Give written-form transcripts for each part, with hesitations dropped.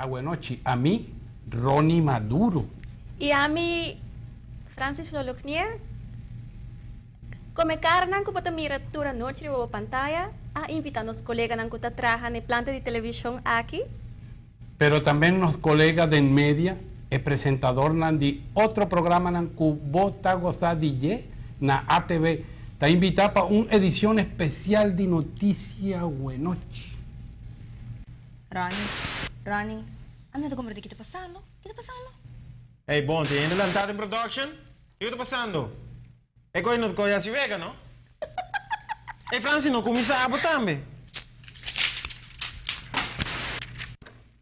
Awenochi, ami, Ronny Maduro. I ami, Francis Lolognier. Come carnan cu bo ta mira tur anochi riba bo pantaya, a invita nos coleganan cu ta traha na e planta di television aki. Pero tambe nos colega den media, e presentadornan di otro programanan cu bo ta goza di dje na ATV, ta invita pa un edicion especial di Noticia Awenochi. Ronnie, Ronnie, ami no ta comprende ki ta pasando, ki ta pasando? Hey bon, tin hende lantá den production? Kiko ta pasando? E koe no ta koe hasi wega no. Hey Francie no kuminsá abo tambe.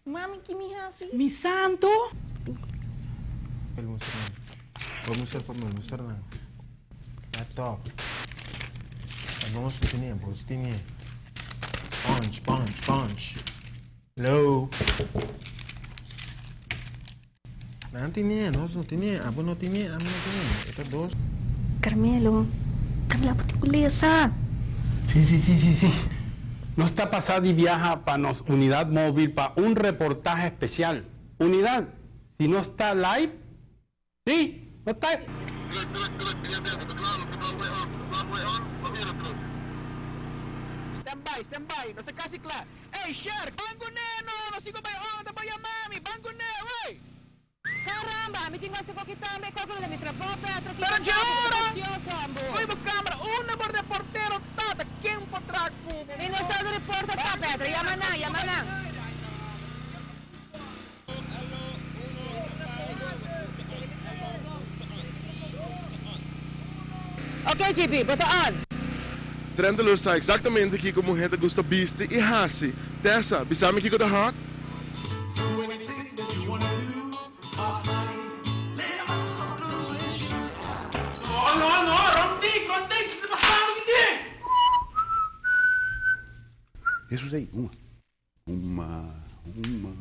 Mami ki mi hasi? Mi santo. El mustra nan. Bo mustra pa mi mustra nan. Laptop. Nos tene, bos tene. Punch, punch, punch. Hello. Nan tene, nos no tene, abo no tene, ami no tene. E ta dos. Carmelo, Carmelo abo tin cu lesa. Si, si, si, si, si. Nos ta pasa di biaha pa nos unidad mobil pa un reportahe especial. Unidad, si nos ta live? Si, no ta. Stand by, stand by, nos ta casi cla. Ey, Sherk, ban cu ne, no, no sigo bay onda pa yama mi, ban cu ne, wey! Caramba, mi tin cu haci coki tambe, coki lo ta mi trabou, Petro, Pero kico ta bo djora! fastioso, ambo. Oye bo camera, unda bo reportero ta, ta ken por traha cu bo? Mi no sa unda reporter ta, Petro, yama nan, yama nan. Ok JP, bo ta on. Trendalur sa exactamente kico muher ta gusta bisti y haci. Tessa, bisa mi kico ta hot? Jesus ei, uma. Uma, uma.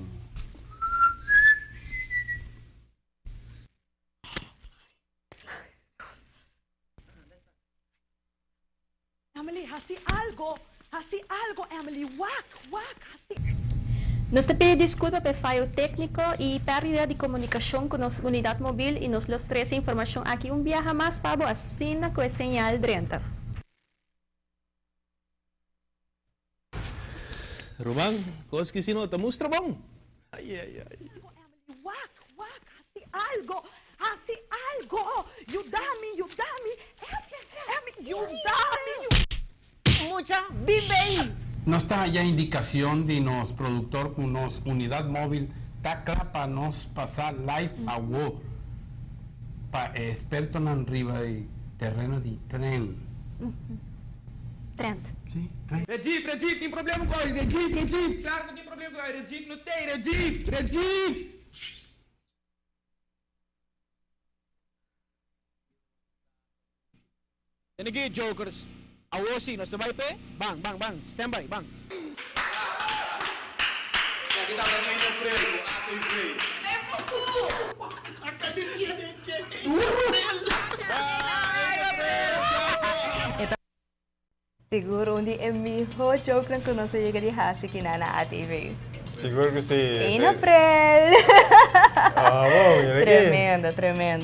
Emily, hasi algo! Hasi algo, Emily! Wak, wak, hasi. Nos ta pidi disculpa pa e fayo tecnico y perdida di comunicacion cu nos unidad mobil y nos los trece informacion aki un biaha mas pa bo asina cu e señal drenta. Ruman, kos ki si no ta mustra bon. Ai, ai, ai. Wak, wak, hasi algo, hasi algo, yuda mi, yuda mi, Emi, yuda mi, Mucha, bin bay! Nos ta haya indicacion di nos productor cu nos unidad mobil ta cla pa nos pasa live awo pa e expertonan riba e terreno di tren. Trent. Sí, trent. Rejif, Rejif, tin problema ku oi, Rejif, Rejif, Sarko tin problema ku oi, Rejif no tei, Rejif, Rejif. Tene ki, Jokers, awor si nos ta bai p'e, ban, ban, ban, stand by, ban. Sigur un di e miho jokenan ku nos a yega di hasi kina na ATV. Sigur ku si. Ein April! Ah, bon, mira aki. Tremendo, tremendo.